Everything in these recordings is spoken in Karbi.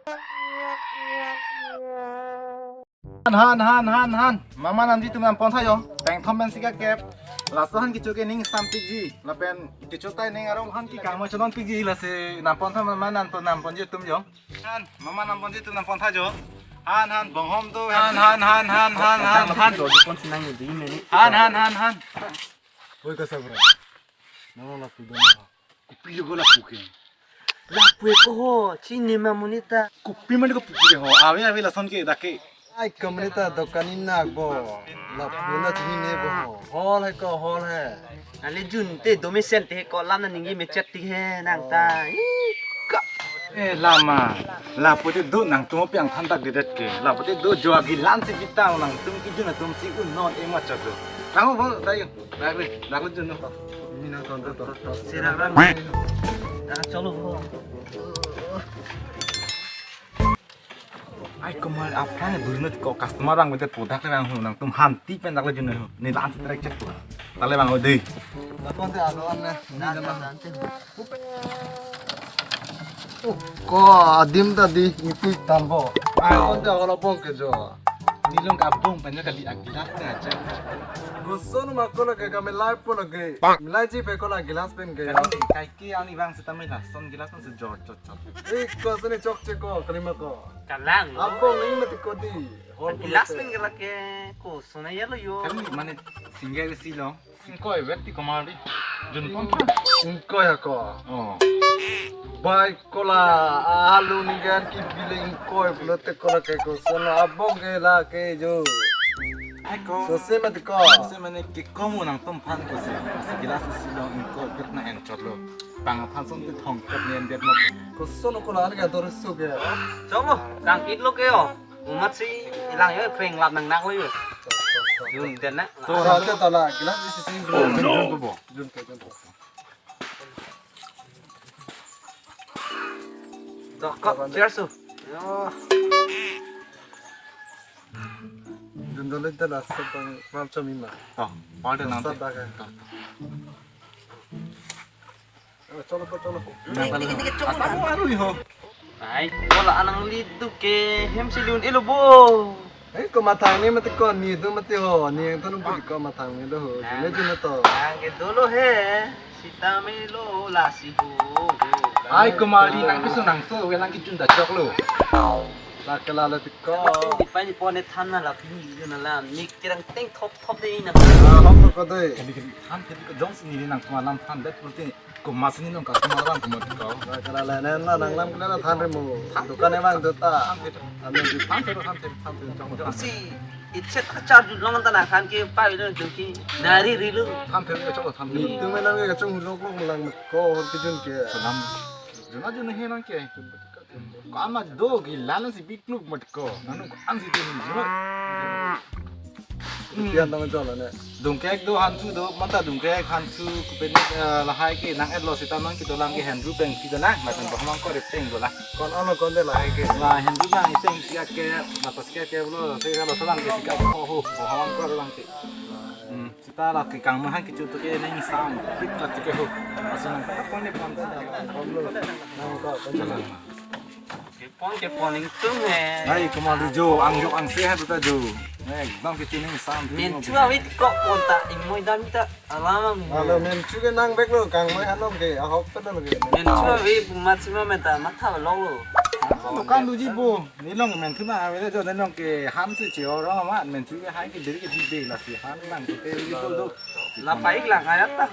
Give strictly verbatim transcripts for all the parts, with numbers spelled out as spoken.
Han, han, han, han, han. Mama namji atum nampon tha jo. Pengthom pen sika kep. Laso han kecho ke ning sampikji. Lapen kecho tai ning arong han ke kangma chonon pikji, lasi nampon tha mama nampo, namponji atum jo. Han, mama namponji atum nampon tha jo. Han, han, bonghom do. Han, han, han, han, han, han, han. Jodi pon sinang ni di meni. Han, han, han, han. Oi, kasabra. Mama lapu do na. Kopi lo ko lapu ke? Lapu ko ho, chini ma monit ta. Kopi ma ko puke ho. Ave, ave, lason ke dak ke. Ai, ko monit ta dokan inak bo. Lapu na chinine bo ho. Hol he ko, hol he. Ale jun te do mesen te ko lam na ningje mechet ti he nang ta. Ih, ka. Eh, lama. Lapu te do nangtum pi angthan dak dedet ke. Lapu te do jo agilan si bitang nangtum kejun atum si un non ema chot do. Tang bo, tayo. Dak le, dak le jun no. Mina ton to to. Sira bang. Ah, cholo. Ai, komal aphrang dun no ko customer bang bete podak le bang hu nangtum hanti pen dak le jun no. Ne lan si trek chet ko. Dak le bang ode. Dak kon te alo an na. Ni dak na. Ko adim ta di ipi tan bo. Ai, kon te alo bong ke jo. Nilong ka bong pen kali agilat ta aja. Koson ma ko lage ka milai po lage. Milai ji pe ko la gilas pen ke. Kai ke ani bang seta mila son gilas kan sejor chot chot. Eh, koson ni chok chek ko kalima ko. Kalang lo. Abong ni mati ko di. Hol gilas pen ke lake koson ya lo yo. Kan mane single si lo. Ingkoi vet ti komal di. Jun pon kha. Ingkoi ha ko. Oh. Bai ko la alu ningkan ki bile ingkoi pulote ko la ke koson abong ke la ke jo. Ai ko. So se mati ko. Se mane ke komu nangtum phan ko se. Si gilas si lo ingkoi vet na en chot lo. Pang phan son ti thong kat nen det mo. Koson ko la ke dor su ke. Cholo, kang it lo ke yo. Umat si ilang yo, peng lap nang nak lo yo. Jun den na. To, to, to, la, gilas si si. Jun, jun, jun, bo. Jun ke, jun ke. To, kok, cheers to. Yo. Jun dole ta la sa pang, pang chomi ma. To, order nang. Sa ba ka. To, to. Oh, cholo, cholo. Nang palu. Asa ko aru ho. Ai, ko la anang lidu ke hem si lun elo bo. Ai, ko mathang ni mati ko ni do mati ho. Ni yang tanung pudi ko mathang ni do ho. Jine jine to. Ang ke dolo he. Sita melo lasi ho. Ai, ko mali nang piso nang so, welang ki jun da chok lo. La ke la le ti ko. Di pa ni pon ne than na la pini jun na la. Ni kirang teng thop thop de na. Ah, hom ko doi. Kali kali than ke ko jong si ni nang ko lam than det purti. Ko mas ni nong ka ko lam ko mati ko. La ke la le ne na nang lam ke la than re mo. Dukan e bang do ta. Than the, than the, than the, than the, than the. Si, ichet achar jun long ta na khan ke pa ilo jun ki. Nari rilu. Than the, chok than the. Ni tu me nang ke chung lok lok lang ko hor ki jun ke. Salam. Jun a jun he nang ke. Ko ama do ki lalan si big look mat ko. Nanu ko an si tin jun. Pian tang jala ne. Dungkek do hansu do, mata dungkek hansu kupen, eh, lahai ke nang et lo sita non kito lang ke henru peng kito na, matan bahmang ko repeng do la. Kon ano kon de lahai ke. La henru bang ipeng sia ke, mata sia ke lo, se lo salang ke sika ho ho, bahmang ko lang ke. Hmm, sita la ke kang mahang ke chutu ke nang sang, pit la ke ho. Asin nang tak pon ni pon sita. Nang ko kon jala. Kepon kepon ingtung he. Hai, komal di jo, ang jok ang sehat ta jo. Eh, bang ke chining sam. Menchu avi ko pon ta ingmoi dam ta alam. Alo menchu ke nang bek lo, kang mai anom ke ahok ta lo ke. Menchu avi bumat sima meta matha lo lo. Dukan duji bo. Ni long menchu ma avi jo, ni long ke ham si che orang ma menchu ke hai ke diri ke di be la si ham bang ke te di bo do. La paik la kaya ta.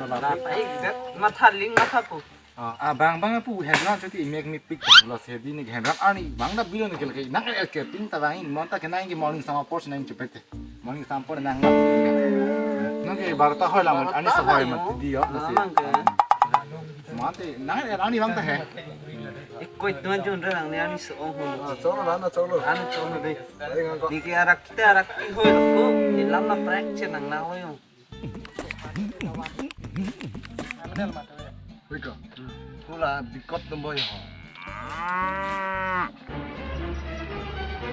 La paik det matha ling matha po. Ah, bang bang pu hemran chuti mek mi pik lo se di ni hemran ani bang da bilon ke ke nang el ke pin ta bang in mon ta ke nang ke morning sama pos nang chupete. Morning sama pos nang na. Nang ke barta hoi la mon ani sa hoi mat di yo na se. Mang ke. Mate nang el ani bang ta he. Ikoi tuan jun re nang ni ani so ong ho. Ah, cholo na, na cholo. Ani cholo de. Ni ke arak kita arak ti hoi ko. Ni lam na prak che nang na hoi. Wika. Kula dikot dong boy ho.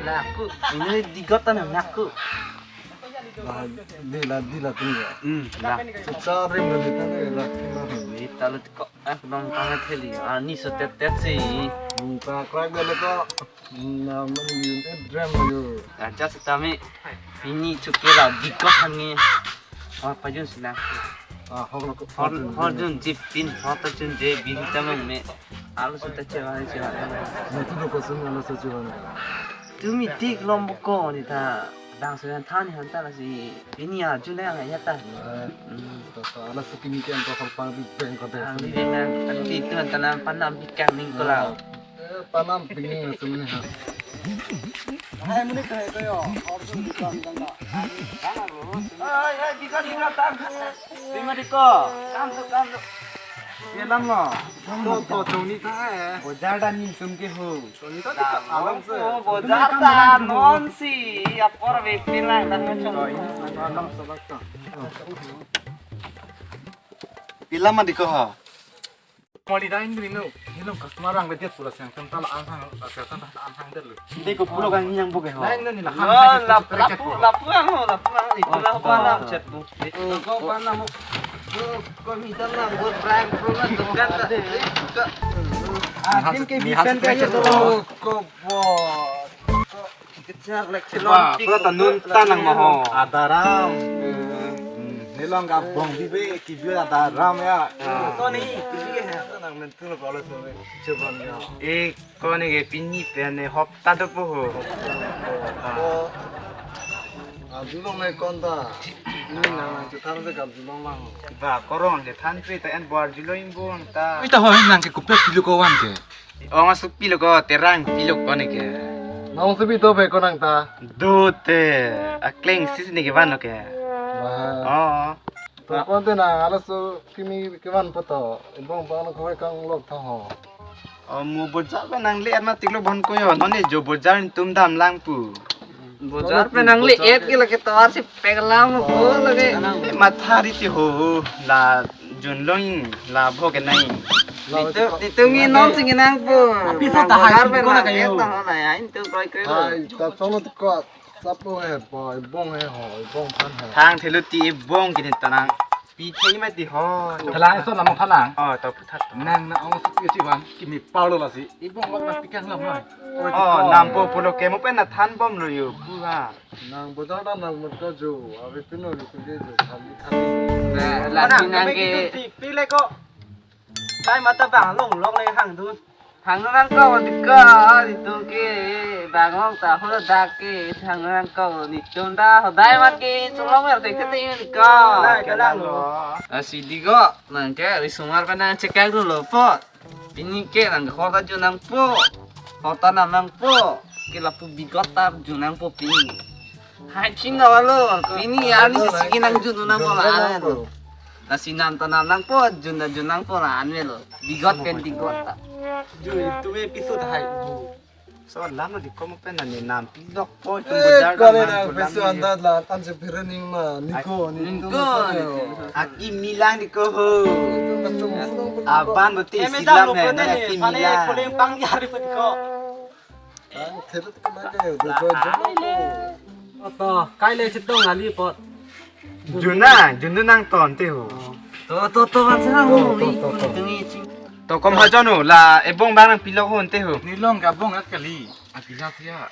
Laku, ini dikot tan laku. Lah, di la, di la tu ya. Hmm, lah. Secara rim dan itu ni lah. Ini talut kok, eh, nong tangan theli. Ah, ni setet-tet sih. Kakrak dale ko. Na mani yun e drem yo. Aja setame pini chuke la bikok hangi. Oh, pajun sina. Ah, hok lo ko. Hor, hor jun jip pin, hor ta jun je bin ta mang me. Alu suta chewa chewa. Na tu do ko sun alu sa chewa. Tumi tik lom ko ni ta. Dang suyan than han ta lasi pini a jun ya ya ta. Hmm. Tata alu sa kini ken ko pang di beng ko de. Ang di na, ang di tu ta na panam bikang ning ko la. Eh, panam binging na sumni ha. Hai muni kai ko yo, or tu di kan kan ta. Hai, hai, di kan, di kan, tam. Di ma di ko. Tam tu, tam tu. Ye lam lo. To, to, to ni ta hai. Bojar dan ni sum ke ho. To ni ta di ka alam se. Oh, bojar ta non si, apor be pilang dan chong. Alam sabak ta. Pila ma di ko ha. Moli dai indri no, nilong customer rang bedet pura siang tem tala anhang, siang tem tala anhang det lo. Hindi ko pulo kang yang buke ho. Nang nang nila. Oh, lap lapu lapu ang ho, lapu ang. Ito na ho pa na chat mo. Ito ko pa na mo. Ko mi tan na go brand pro na dukan ta. Ah, din ke bitan ka ye to. Ko bo. Kejar lek. Ba, pura ta nun ta nang ma ho. Adaram. Hmm, nelong ka bong bibe ki biu adaram ya. Ah. Ko ni, ki biu ya. Nang mentu lo kalau so coba ya. Eh, ko ni ke pini pen ne hop ta do po ho. Ko. Ajulong ne kon ta. Ni nang nang chuthar se ka julong lang. Ba, korong ke than pri ta en buar julong imbun ta. Oi ta ho nang ke kupet pilu ko wan ke. Ong asuk pilo ko, terang pilo ko ne ke. Nang supi to be ko nang ta. Do te, akleng sis ne ke van lo ke. Wah. Oh. To kon te nang, ala su kimi ke van po to. Ibong bang ko kang lok tha ho. Oh, mo bojar ba nang le ma tik lo bon ko yo. Non ne jo bojar tum dam lang pu. Bojar pen nang le et ke lake tovar si pek lam ko lake. Eh, matha ri ti ho, la junlong la bho ke nai. Ditu, ditu ngi non sing nang po. Api sa ta hai bojar pen ko na nang kayo. Et ta ho na ya, intu kroi kroi lo. Hai, ta chong ti ko. Sap lo he po, bong he ho, bong phan he. Thang thelu ti bong kini tanang. Pi thei ma ti ho. Thalang so lam thalang. Oh, to puthat. Nang na ong si si wan, kimi pau lo la si. Ibong lo na pikang lam lo. Oh, nampo pulo ke mo pen na than bom lo yo. Pura. Nang bojar ta nang mut ka jo, ave pino ni kunde jo, thani thani. Na, lasi nang ke. Pi le ko. Sai mata bang long long le hang du. Hang nang ko di ka, di tu ke, bang long ta ho dak ke, hang nang ko, ni tun da, ho dai mat ke, chung long mer te ke te ni ka. Dai ka lang lo. Lasi di ko, nang ke, ri sumar pa nang check out lo po. Pini ke nang hor ta jun nangpo. Hor ta nam nangpo. Ke lapu bigot ta jun nangpo pini. Hai ching na walo. Pini ya ni sigi nang jun nangpo la an lo. Na si nam ta nam nangpo, jun ta jun nangpo la an lo. Bigot pen bigot ta. Jun itu me pisut hai. So lam di kom pen na ni nam pilok po itu. Eh, bojar kali na pesu anda la tan se piraning ma niko niko. Aki milang di ko ho. Aban boti silam he na aki milang. Poleng pang ya di ko. Ang thero kena ke do jo jo. Oto kai le chetong ali po. Jun na, jun nang ton te ho. To to to ban sana ho. To kom ha jano la ebong bang nang pilok ho te ho. Ni long ka bong at kali. Agilas ya.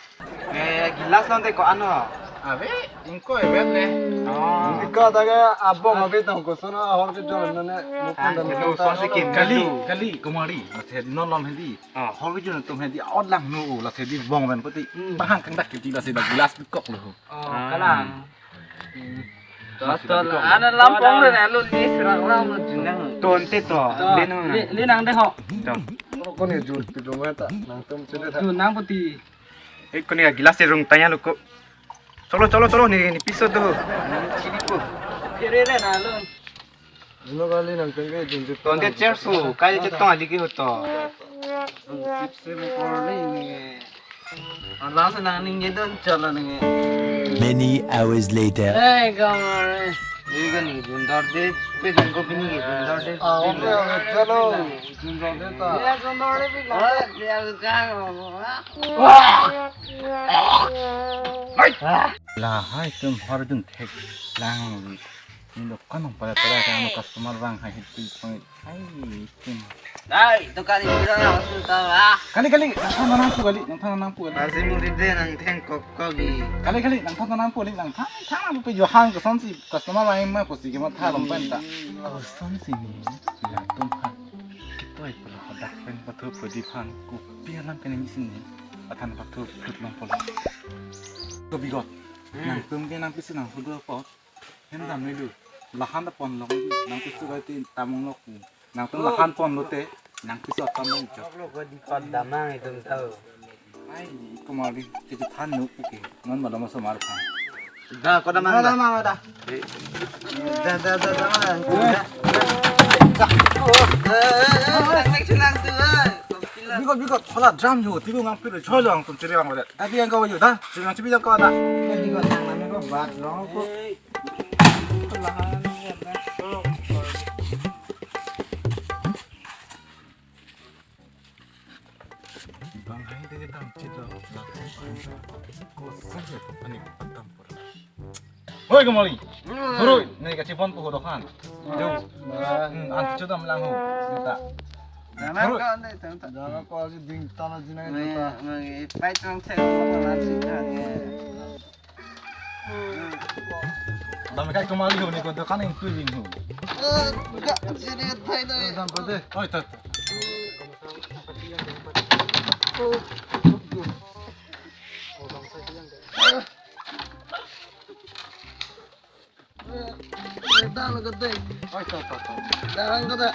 Eh, gilas long te ko ano. Ave, ingko evet le. Oh. Ingko ta ke abong ave tong ko sono hor ke jor na ne. Kali, kali kumari. Mate non lom hindi. Hor ke jor tum hindi. Ot lang nu la se di bong ven poti. Pahang kang dak kiti la se dak gilas kok lo. Oh, kalang. To to la ana lampong le lo di serak lang lo jun nang. Ton te to. Le nang de ho. To. Ko ne jun tu dong ta nang tum se de. Jun nang poti. Eh, ko ne gilas se rung tanya lo ko. Cholo cholo cholo ni ni piso do. Sini ko. Kere re na lo. Jino kali nang tengke jun jun. Ton te chair su kai chetong ali ke ho to. Sip se mo por le ni. Alam se nang ning ye don chalo ning. Many hours later. Eh, gamar. Ye kan ni jun dor de, pe jun ko pini ye jun dor de. Ah, okay, okay, chalo. Jun dor de ta. Ye jun dor de pila. Ye ka. La hai tum har jun thek lang. Ni dokan nang pada pada kan customer bang hai hitu pang. Hai, itum. Dai, dokan ini kita yang masuk tahu ah. Kali kali, nangthan nangpu kali, nangthan nangpu kali. Masih murid deh nang tengkok kogi. Kali kali, nangthan nangpu kali, nangthan than apa pe Johan kosonsi customer lain mah pusi kematha lompen ta. Kosonsi ni, latum ha. Kita ipulo hadak pen pathu pudi phan kopi alam pen ini sini. Athan pathu put lompo. Ko bigot. Hmm. Nangtum ke nangpisi nanghudo po. Hem dam ni lu. Lahan ta ponlok, nangpisi kai ti tamung lok. Nangtum lahan ponlote, nangpisi otam lok jo. Lo ko di pat damang itum tahu. Ai, kumari kecethan nu, oke. Non malam masuk marupang. Dah, ko damang dah. Damang dah. Dah, dah, dah, damang. Dah. Eh, eh, eh, eh, eh. Bigot, bigot, hola drum jo, tilu ngang pil, choi lo nangtum ciri bang pada. Tapi yang kau jo dah, ciri nang cibi yang kau dah. Bigot nang nang ko bat long ko. Bang hai de dam chit lo. Ko saja ani patam pura. Hoi, Kamali. Hurui, ni kachipon pu dokan. Jo. Hmm, an chu dam lang ho. Kita. Hurui. Jangan kau aja ding tanah jinai. Mang, mang, eh, pai tang cek ko na si kan. Dam kai Kamali ho ni ko dokan yang tu jing ho. Eh, enggak, sini tai tai. Dam pada. Oi, tat. Eh, eh, dang lo kete. Oi, tat, tat, tat. Dang kete.